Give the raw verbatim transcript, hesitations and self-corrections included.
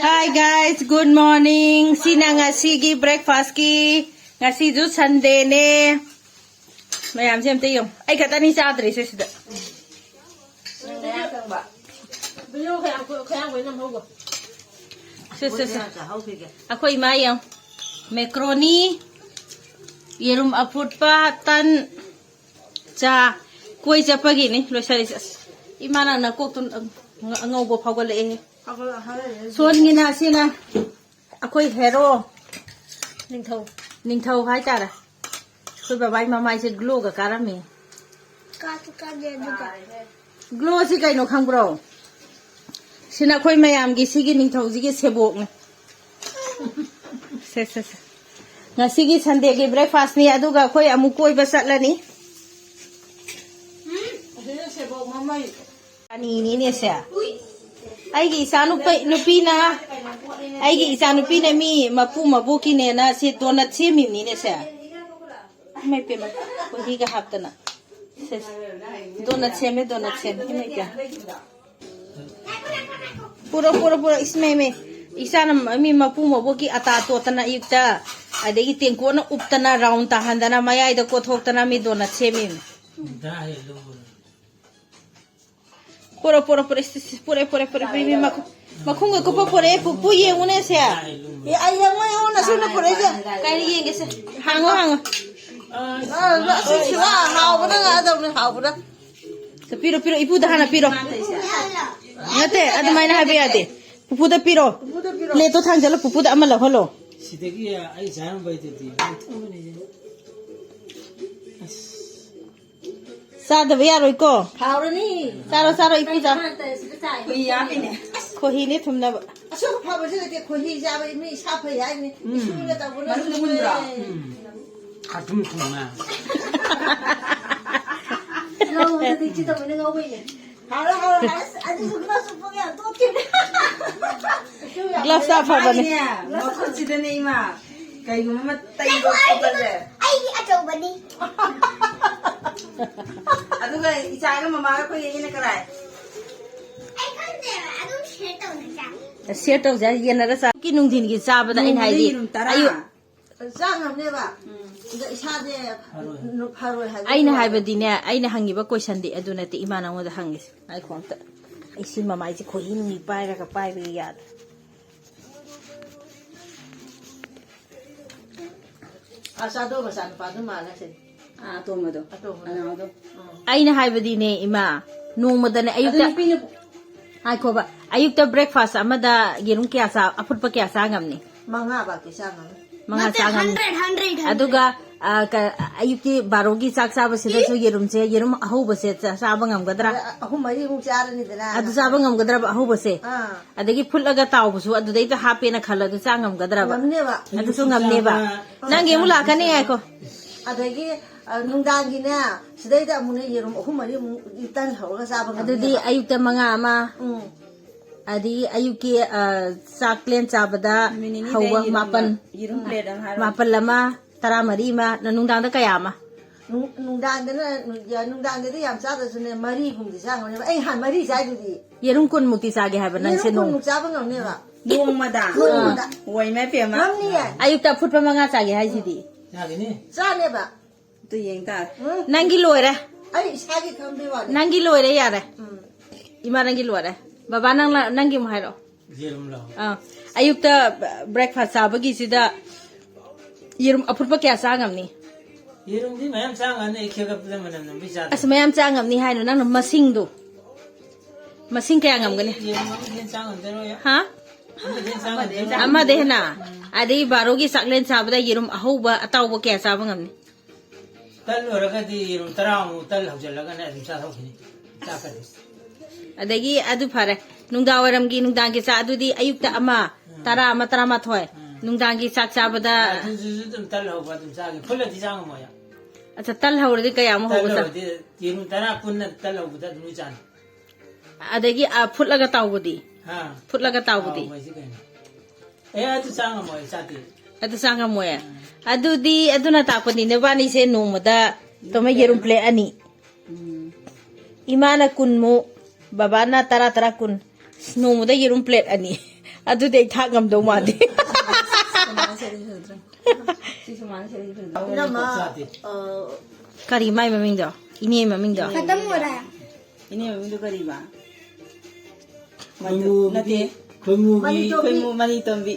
Hi guys, good morning. ꯁꯤꯅ ꯉꯁꯤꯒꯤ breakfastꯀꯤ꯫ ꯉꯁꯤꯁꯨ Sundayꯅꯦ꯫ ꯃꯌꯥꯝꯁꯦ ꯑꯝꯇ ꯌꯦꯡꯉꯨ꯫ ꯑꯩ ꯈꯛꯇꯅꯤ ꯆꯥꯗ꯭ꯔꯤꯁꯦ ꯁꯤꯗ꯫ ꯁꯦ, ꯁꯦ, ꯁꯦ꯫ ꯑꯩꯈꯣꯏ ꯏꯃꯥ ꯌꯦꯡꯉꯨ꯫ Macaroni, ꯌꯦꯔꯨꯝ ꯑꯐꯨꯠꯄ, ꯇꯟ, ꯆꯥ꯫ ꯀꯣꯏ ꯆꯠꯄꯒꯤꯅꯤ ꯂꯣꯏꯁꯜꯂꯤꯁꯦ꯫ ꯑꯁ, ꯏꯃꯥ ꯅꯪ ꯅꯀꯣꯛꯇꯨ ꯑꯉꯧꯕ ꯐꯥꯎꯒꯠꯂꯛꯑꯦ꯫ ꯁꯣꯟꯒꯤꯅ ꯁꯤꯅ ꯑꯩꯈꯣꯏ hero꯫ ꯅꯤꯡꯊꯧ꯫ ꯅꯤꯡꯊꯧ ꯍꯥꯏꯇꯥꯔꯦ꯫ ꯑꯩꯈꯣꯏ ꯕꯕꯥꯒꯤ ꯃꯃꯥꯏꯁꯦ glowꯒ ꯀꯥꯔꯝꯃꯤ꯫ ꯀꯥꯁꯨ ꯀꯥꯗꯦ ꯑꯗꯨꯒ꯫ Glowꯁꯤ ꯀꯩꯅꯣ ꯈꯪꯕ꯭ꯔꯣ? ꯁꯤꯅ ꯑꯩꯈꯣꯏ ꯃꯌꯥꯝꯒꯤ ꯁꯤꯒꯤ ꯅꯤꯡꯊꯧꯁꯤꯒꯤ ꯁꯦꯕꯣꯛꯅꯤ꯫ ꯁꯦ, ꯁꯦ, ꯁꯦ꯫ ꯉꯁꯤꯒꯤ Sundayꯒꯤ breakfastꯅꯤ, ꯑꯗꯨꯒ ꯑꯩꯈꯣꯏ ꯑꯃꯨꯛ ꯀꯣꯏꯕ ꯆꯠꯂꯅꯤ꯫ ꯑꯅꯤꯅꯤꯅꯦ ꯁꯦ꯫ ꯑꯩꯒꯤ ꯏꯆꯥ ꯅꯨꯄꯤ, ꯅꯨꯄꯤꯅ, ꯑꯩꯒꯤ ꯏꯆꯥ ꯅꯨꯄꯤꯅ ꯃꯤ ꯃꯄꯨ ꯃꯕꯣꯛꯀꯤꯅꯦꯅ ꯁꯤ donut ꯁꯦꯝꯃꯤꯕꯅꯤꯅꯦ ꯁꯦ꯫ ꯏꯃꯥꯏ ꯄꯦꯝꯃ, ꯈꯣꯏꯍꯤꯒ ꯍꯥꯞꯇꯅ꯫ ꯁꯦ, ꯁꯦ꯫ Donut ꯁꯦꯝꯃꯦ, donut ꯁꯦꯝꯃꯦ꯫ ꯏꯃꯥꯏ ꯄꯦꯝꯃ꯫ ꯄꯨꯔꯣ, ꯄꯨꯔꯣ, ꯄꯨꯔꯣ꯫ ꯏꯁ, ꯃꯩ, ꯃꯩ꯫ ꯏꯆꯥꯅ ꯃꯤ ꯃꯄꯨ ꯃꯕꯣꯛꯀꯤ ꯑꯇꯥ ꯇꯣꯠꯇꯅ ꯑꯌꯨꯛꯇ, ꯑꯗꯒꯤ ꯇꯦꯡꯀꯣꯠꯅ ꯎꯞꯇꯅ round ꯇꯥꯍꯟꯗꯅ ꯃꯌꯥꯏꯗ ꯀꯣꯠꯊꯣꯛꯇꯅ ꯃꯤ donut ꯁꯦꯝꯃꯤꯕꯅꯤ꯫ ꯄꯨꯔꯣ, ꯄꯨꯔꯣ, ꯄꯨꯔꯣ꯫ ꯏꯁ, ꯏꯁ, ꯄꯨꯔꯦ, ꯄꯨꯔꯦ, ꯄꯨꯔꯦ꯫ ꯃꯤ, ꯃꯤ ꯃꯈꯨ-, ꯃꯈꯨꯝꯒ ꯀꯨꯞꯄ ꯄꯨꯔꯛꯑꯦ꯫ ꯄꯨꯄꯨ ꯌꯦꯡꯉꯨꯅꯦ ꯁꯦ꯫ ꯑꯦ, ꯑꯩ ꯌꯦꯡꯉꯣ, ꯌꯦꯡꯉꯣ, ꯅꯁꯨꯅ ꯄꯨꯔꯛꯏꯁꯦ꯫ ꯀꯔꯤ ꯌꯦꯡꯒꯦꯁꯦ? ꯍꯥꯡꯉꯣ, ꯍꯥꯡꯉꯣ꯫ ꯑ, ꯑ, ꯑꯁꯤ ꯁꯤꯕ ꯍꯥꯎꯕꯅ ꯉꯥꯗꯧꯅꯦ, ꯍꯥꯎꯕꯅ꯫ ꯁꯦ, ꯄꯤꯔꯣ, ꯄꯤꯔꯣ, ꯏꯄꯨꯗ ꯍꯥꯟꯅ ꯄꯤꯔꯣ꯫ ꯅꯠꯇꯦ, ꯑꯗꯨꯃꯥꯏꯅ ꯍꯥꯏꯕ ꯌꯥꯗꯦ꯫ ꯄꯨꯄꯨꯗ ꯄꯤꯔꯣ꯫ ꯄꯨꯄꯨꯗ ꯄꯤꯔꯣ꯫ Plateꯇꯣ ꯊꯥꯡꯖꯜꯂꯣ, ꯄꯨꯄꯨꯗ ꯑꯃ ꯂꯧꯍꯜꯂꯣ꯫ ꯁꯤꯗꯒꯤ ꯑꯩ ꯆꯥꯔꯝꯕꯩꯗꯨꯗꯤ꯫ ꯑꯁ꯫ ꯆꯥꯗꯕ ꯌꯥꯔꯣꯏꯀꯣ꯫ ꯍꯥꯎꯔꯅꯤ꯫ ꯆꯥꯔꯣ, ꯆꯥꯔꯣ, ꯏꯄꯨ ꯆꯥꯔꯣ꯫ ꯃꯔꯛꯇ ꯁꯤꯗ ꯆꯥꯏ꯫ ꯈꯣꯏꯍꯤ ꯍꯥꯞꯄꯤꯅꯦ꯫ ꯈꯣꯏꯍꯤꯅꯦ ꯊꯨꯝꯅꯕ꯫ ꯑꯁꯨꯛ ꯐꯕꯁꯤ ꯂꯩꯇꯦ, ꯈꯣꯏꯍꯤ ꯆꯥꯕ ꯃꯤ ꯏꯁꯥ ꯐꯩ ꯍꯥꯏꯅꯤ꯫ ꯎꯝ꯫ ꯏꯁꯨꯅ ꯇꯧꯕꯅ ꯃꯅꯨꯡꯗ ꯃꯨꯟꯗ꯭ꯔꯣ? ꯆꯨꯝꯃꯦ꯫ ꯎꯝ꯫ ꯈꯥꯇꯨꯝ ꯊꯣꯡꯅ꯫ ꯉꯧꯕꯗꯗꯤ ꯏꯆꯦ ꯇꯧꯕꯅ ꯉꯧꯕꯩꯅꯦ꯫ ꯍꯥꯎꯔꯦ, ꯍꯥꯎꯔꯦ꯫ ꯑꯁ, ꯑꯗꯨꯁꯨ ꯉꯧꯁꯨ ꯄꯨꯡ ꯌꯥꯝ ꯇꯣꯠꯈꯤꯕꯅꯦ꯫ Gloves ꯍꯥꯞꯄꯕꯅꯦ꯫ ꯃꯈꯨꯠꯁꯤꯗꯅꯦ, ꯏꯃꯥ꯫ ꯀꯩꯒꯨꯝꯕ ꯑꯃ ꯇꯩꯕ ꯉꯥꯏꯈꯣ, ꯑꯩ ꯈꯣꯠꯄꯁꯦ꯫ ꯑꯩꯒꯤ ꯑꯆꯧꯕꯅꯤ꯫ ꯑꯗꯨꯒ ꯏꯆꯥꯒ ꯃꯃꯥꯒ ꯑꯩꯈꯣꯏ ꯌꯦꯡꯉꯤꯅ ꯀꯔꯥꯏ? ꯑꯩ ꯈꯪꯗꯦꯕ, ꯑꯗꯨꯝ share ꯇꯧꯅꯩ ꯆꯥꯅꯤ꯫ ꯁꯤꯌꯔ ꯇꯧꯁꯦ, ꯌꯦꯟꯅꯔ ꯆꯥ꯫ ꯅꯨꯡꯊꯤꯟꯒꯤ ꯆꯥꯕꯗ ꯑꯩꯅ ꯅꯣꯡꯃꯗ ꯍꯥꯏꯗꯤ ꯌꯦꯔꯨꯝ ꯇꯔꯥ꯫ ꯑꯌꯨꯛ ꯆꯥ ꯉꯝꯅꯦꯕ꯫ ꯑꯗ ꯏꯁꯥꯁꯦ ꯐꯔꯣꯏ ꯍꯥꯏꯕ ꯑꯩꯅ ꯋꯥꯅꯤ꯫ ꯍꯥꯏꯕꯗꯤꯅꯦ, ꯑꯩꯅ ꯍꯪꯉꯤꯕ ꯀꯣꯏꯁꯟꯗꯤ ꯑꯗꯨ ꯅꯠꯇꯦ, ꯏꯃꯥ ꯅꯉꯣꯟꯗ ꯍꯪꯉꯤꯁꯦ꯫ ꯉꯥꯏꯈꯣ ꯑꯝꯇ꯫ ꯑꯩ ꯁꯤ ꯃꯃꯥꯏꯁꯦ ꯈꯣꯏꯍꯤ ꯅꯨꯡꯍꯤ ꯄꯥꯏꯔꯒ ꯄꯥꯏꯕꯒꯤ ꯌꯥꯗ꯭ꯔꯦ꯫ ꯑꯥ, ꯆꯥꯗꯣ ꯃꯆꯥꯅꯨꯄꯥꯗꯨ ꯃꯥꯜꯂꯦ ꯁꯤꯗꯤ꯫ ꯑꯥ, ꯑꯇꯣꯝꯕꯗꯣ꯫ ꯑꯇꯣꯝꯕꯗꯣ꯫ ꯑꯅꯥꯎꯗꯣ꯫ ꯑꯥ꯫ ꯑꯩꯅ ꯍꯥꯏꯕꯗꯤꯅꯦ, ꯏꯃꯥ, ꯅꯣꯡꯃꯗꯅꯦ ꯑꯗꯨ ꯑꯌꯨꯛꯇ ꯅꯨꯄꯤꯅ ꯉꯥꯏꯈꯣꯕ, ꯑꯌꯨꯛꯇ ꯕ꯭ꯔꯦꯛꯐꯥꯁ ꯑꯃꯗ ꯌꯦꯔꯨꯝ ꯀꯌꯥ ꯆꯥ-, ꯑꯐꯨꯠꯄ ꯀꯌꯥ ꯆꯥ ꯉꯝꯅꯤ? ꯃꯉꯥ ꯕꯥꯎꯗꯤ ꯆꯥ ꯉꯝꯅꯤ꯫ ꯃꯉꯥ ꯅꯠꯇꯦ, ꯆꯥ ꯉꯝꯅꯤ꯫ Hundred, hundred, hundred꯫ ꯑꯗꯨꯒ, ꯑ, ꯀ-, ꯑꯌꯨꯛꯀꯤ ꯕꯥꯔꯣꯒꯤ ꯆꯥꯛ ꯆꯥꯕꯁꯤꯗꯁꯨ ꯌꯦꯔꯨꯝꯁꯦ, ꯌꯦꯔꯨꯝ ꯑꯍꯧꯕꯁꯦ ꯆꯥ-, ꯆꯥꯕ ꯉꯝꯒꯗ꯭ꯔꯥ? ꯑ-, ꯑꯍꯨꯝ ꯃꯔꯤꯃꯨꯛ ꯆꯥꯔꯅꯤꯗꯅ꯫ ꯑꯗꯨ ꯆꯥꯕ ꯉꯝꯒꯗ꯭ꯔꯕ, ꯑꯍꯧꯕꯁꯦ? ꯑꯥ꯫ ꯑꯗꯒꯤ ꯐꯨꯠꯂꯒ ꯇꯥꯎꯕꯁꯨ ꯑꯗꯨꯗꯩꯗ ꯍꯥꯞꯄꯦꯅ ꯈꯜꯂꯣ, ꯑꯗꯨ ꯆꯥ ꯉꯝꯒꯗ꯭ꯔꯕ? ꯉꯝꯅꯦꯕ꯫ ꯑꯗꯨꯁꯨ ꯉꯝꯅꯦꯕ꯫ ꯑꯥ꯫ ꯅꯪꯒꯤ ꯑꯃꯨꯛ ꯂꯥꯛꯀꯅꯤ, ꯉꯥꯏꯈꯣ꯫ ꯑꯗꯒꯤ, ꯑ, ꯅꯨꯡꯗꯥꯡꯒꯤꯅꯦ, ꯁꯤꯗꯩꯗ ꯑꯃꯨꯛꯅꯦ ꯌꯦꯔꯨꯝ ꯑꯍꯨꯝ ꯃꯔꯤꯃꯨꯛ ꯇꯟ ꯍꯧꯔꯒ ꯆꯥꯕ ꯉꯝꯅꯦꯕ꯫ ꯑꯗꯨꯗꯤ ꯑꯌꯨꯛꯇ ꯃꯉꯥ ꯑꯃ, ꯎꯝ꯫ ꯑꯗꯒꯤ ꯑꯌꯨꯛꯀꯤ, ꯑ, ꯆꯥꯛꯂꯦꯟ ꯆꯥꯕꯗ ꯅꯨꯃꯤꯠ ꯅꯤꯅꯤꯗ ꯍꯧꯕ ꯌꯦꯔꯨꯝ ꯃꯥꯄꯟ, ꯑꯃ, ꯌꯦꯔꯨꯝ plate ꯑꯃ ꯍꯥꯏꯔꯣ꯫ ꯃꯥꯄꯜ ꯑꯃ, ꯇꯔꯥꯃꯔꯤ ꯑꯃ, ꯅ-, ꯅꯨꯡꯗꯥꯡꯗ ꯀꯌꯥ ꯑꯃ? ꯅꯨꯡ-, ꯅꯨꯡꯗꯥꯡꯗꯅ, ꯅꯨꯡꯗꯥꯡꯗꯗꯤ ꯌꯥꯝ ꯆꯥꯗ꯭ꯔꯁꯨꯅꯦ, ꯃꯔꯤꯒꯨꯝꯕꯗꯤ ꯆꯥ ꯉꯝꯅꯦꯕ꯫ ꯑꯩ ꯍꯥꯟ ꯃꯔꯤ ꯆꯥꯏꯗꯨꯗꯤ꯫ ꯌꯦꯔꯨꯝ ꯀꯨꯟꯃꯨꯛꯇꯤ ꯆꯥꯒꯦ ꯍꯥꯏꯕ ꯅꯪꯁꯦ ꯌꯦꯔꯨꯝ ꯅꯣꯡ-, ꯀꯨꯟꯃꯨꯛ ꯆꯥꯕ ꯉꯝꯅꯦꯕ꯫ ꯅꯣꯡꯃꯗ? ꯅꯣꯡꯃꯗ꯫ ꯑꯣꯏ, ꯏꯃꯥ ꯄꯦꯝꯃ꯫ ꯉꯝꯅꯤꯌꯦ꯫ ꯑꯌꯨꯛꯇ ꯑꯐꯨꯠꯄ ꯃꯉꯥ ꯆꯥꯒꯦ ꯍꯥꯏꯁꯤꯗꯤ꯫ ꯌꯥꯒꯅꯤ꯫ ꯆꯥꯅꯦꯕ꯫ ꯑꯗꯨ ꯌꯦꯡ ꯇꯥꯔꯦ꯫ ꯎꯝ꯫ ꯅꯪꯒꯤ ꯂꯣꯏꯔꯦ꯫ ꯑꯩ ꯏꯁꯥꯒꯤ ꯈꯟꯕꯩ ꯋꯥꯅꯤ꯫ ꯅꯪꯒꯤ ꯂꯣꯏꯔꯦ, ꯌꯥꯔꯦ꯫ ꯎꯝ꯫ ꯏꯃꯥ, ꯅꯪꯒꯤ ꯂꯣꯏꯔꯦ꯫ ꯕꯕꯥ, ꯅꯪ ꯂ-, ꯅꯪꯒꯤ ꯑꯃꯨꯛ ꯍꯥꯏꯔꯛꯑꯣ꯫ ꯌꯦꯔꯨꯝꯂꯣ? ꯑꯥ꯫ ꯑꯌꯨꯛꯇ breakfast ꯆꯥꯕꯒꯤꯁꯤꯗ ꯌꯦꯔꯨꯝ ꯑꯐꯨꯠꯄ ꯀꯌꯥ ꯆꯥ ꯉꯝꯅꯤ? ꯌꯦꯔꯨꯝꯗꯤ ꯃꯌꯥꯝ ꯆꯥ ꯉꯝꯅꯤ, ꯑꯩ ꯈꯦꯒꯠꯄꯗ ꯃꯅꯝ ꯅꯝꯕꯤ ꯆꯥꯗꯦ꯫ ꯑꯁ, ꯃꯌꯥꯝ ꯆꯥ ꯉꯝꯅꯤ ꯍꯥꯏꯅꯣ, ꯅꯪꯅ ꯃꯁꯤꯡꯗꯣ꯫ ꯃꯁꯤꯡ ꯀꯌꯥ ꯉꯝꯒꯅꯤ? ꯑꯩ ꯌꯦꯔꯨꯝ ꯑꯃꯗꯤ ꯍꯦꯟꯅ ꯆꯥ ꯉꯝꯖꯔꯣꯏ꯫ ꯍꯥ? ꯑꯃꯗꯤ ꯍꯦꯟꯅ ꯆꯥ ꯉꯝꯖꯔꯣꯏ꯫ ꯑꯃꯗ ꯍꯦꯟꯅ? ꯎꯝ꯫ ꯑꯗꯩ ꯕꯥꯔꯣꯒꯤ ꯆꯥꯛꯂꯦꯟ ꯆꯥꯕꯗ ꯌꯦꯔꯨꯝ ꯑꯍꯧꯕ ꯑꯇꯥꯎꯕ ꯀꯌꯥ ꯆꯥꯕ ꯉꯝꯅꯤ? ꯇꯟ ꯑꯣꯏꯔꯒꯗꯤ ꯌꯦꯔꯨꯝ ꯇꯔꯥꯃꯨꯛ ꯇꯟ ꯍꯧꯖꯤꯜꯂꯒꯅꯦ ꯑꯗꯨꯝ ꯆꯥꯊꯣꯛꯈꯤꯅꯤ꯫ ꯆꯥꯛꯀꯗꯤ꯫ ꯑꯗꯒꯤ ꯑꯗꯨ ꯐꯔꯦ, ꯅꯨꯡꯗꯥꯡ ꯋꯥꯏꯔꯝꯒꯤ, ꯅꯨꯡꯗꯥꯡꯒꯤ ꯆꯥꯛ ꯑꯗꯨꯗꯤ ꯑꯌꯨꯛꯇ ꯑꯃ, ꯎꯝ꯫ ꯇꯔꯥ ꯑꯃ, ꯇꯔꯥꯃꯥꯊꯣꯏ, ꯎꯝ꯫ ꯅꯨꯡꯗꯥꯡꯒꯤ ꯆꯥꯛ ꯆꯥꯕꯗ ꯑꯗꯨꯁꯨ ꯑꯗꯨꯝ ꯇꯟ ꯍꯧꯕ ꯑꯗꯨꯝ ꯆꯥꯒꯦ꯫ ꯐꯨꯜꯂꯗꯤ ꯆꯥ ꯉꯝꯃꯣꯏ꯫ ꯑꯠꯆꯥ, ꯇꯟ ꯍꯧꯔꯗꯤ ꯀꯌꯥꯃꯨꯛ ꯇꯟ ꯍꯧꯕ ꯆꯥ-? ꯍꯧꯔꯗꯤ ꯌꯦꯔꯨꯝ ꯇꯔꯥ ꯄꯨꯟꯅ ꯇꯟ ꯍꯧꯕꯗ ꯑꯗꯨꯝ ꯂꯣꯏ ꯆꯥꯅꯤ꯫ ꯑꯗꯒꯤ, ꯑ, ꯐꯨꯠꯂꯒ ꯇꯥꯎꯕꯗꯤ? ꯍꯥ? ꯐꯨꯠꯂꯒ ꯇꯥꯎꯕꯗꯤ? ꯇꯥꯎꯕ ꯍꯥꯏꯁꯤ ꯀꯩꯅꯣ? ꯑꯦ, ꯑꯗꯨ ꯆꯥ ꯉꯝꯃꯣꯏ, ꯆꯥꯗꯦ꯫ ꯑꯗꯨ ꯆꯥ ꯉꯝꯃꯣꯏ? ꯎꯝ꯫ ꯑꯗꯨꯗꯤ ꯑꯗꯨꯅ ꯇꯥꯛꯄꯗꯤ ꯅꯕꯥꯅꯤꯁꯦ ꯅꯣꯡꯃꯗ ꯇꯣꯃꯦ ꯌꯦꯔꯨꯝ plate ꯑꯅꯤ꯫ ꯎꯝ꯫ ꯏꯃꯥꯅ ꯀꯨꯟꯃꯨꯛ, ꯕꯕꯥꯅ ꯇꯔꯥ, ꯇꯔꯥ, ꯀꯨꯟ꯫ ꯅꯣꯡꯃꯗ ꯌꯦꯔꯨꯝ plate ꯑꯅꯤ꯫ ꯑꯗꯨꯗꯤ ꯑꯩ ꯊꯥꯛ ꯉꯝꯗꯧ ꯃꯥꯟꯗꯦ꯫ ꯏꯅꯝꯃ, ꯑ, ꯀꯔꯤ ꯃꯥꯏ ꯃꯃꯤꯡꯗꯣ? ꯏꯅꯦ ꯃꯃꯤꯡꯗꯣ? खत्म हो रहा है। ꯏꯅꯦ ꯃꯃꯤꯡꯗꯣ ꯀꯔꯤꯕ? ꯈꯣꯏꯃꯨ ꯅꯠꯇꯦ꯫ ꯈꯣꯏꯃꯨꯒꯤ ꯈꯣꯏꯃꯨ ꯃꯅꯤ ꯇꯣꯝꯕꯤ꯫